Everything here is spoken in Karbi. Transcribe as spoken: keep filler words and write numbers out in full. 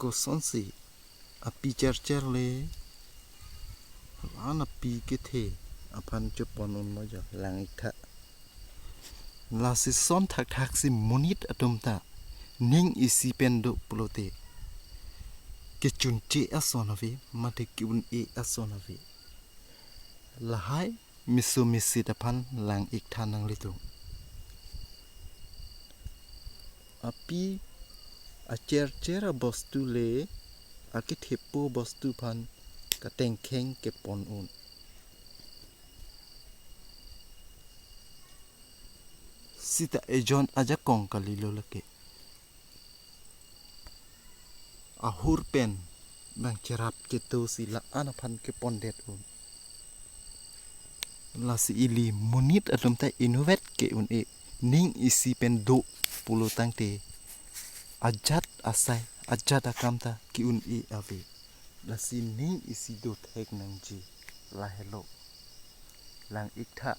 Kosonsi api chercher le, an api kethe aphan chepon un mo jo, lang-ik tha. Lasi son thakthak si monit atum ta ning isi pen do pulote kechunche ason ave, mate ke-un-e ason ave. Lahai meso mesit aphan lang-ik tha nanglitum. Api achercher abostu le akethepo bostu aphan katengkheng kepon un. Sita ejon ajakong kalilo lake. Ahur pen bang cherap cheto si la-an aphan kepondet un. Lasi ili monit atum ta inutvet ke-un-e, ning isi pen do pulo tangte ajat asai, ajat akam ta ke-un-e ave. Lasi ning isi dothek nangji, lahelo. Lang-ik tha,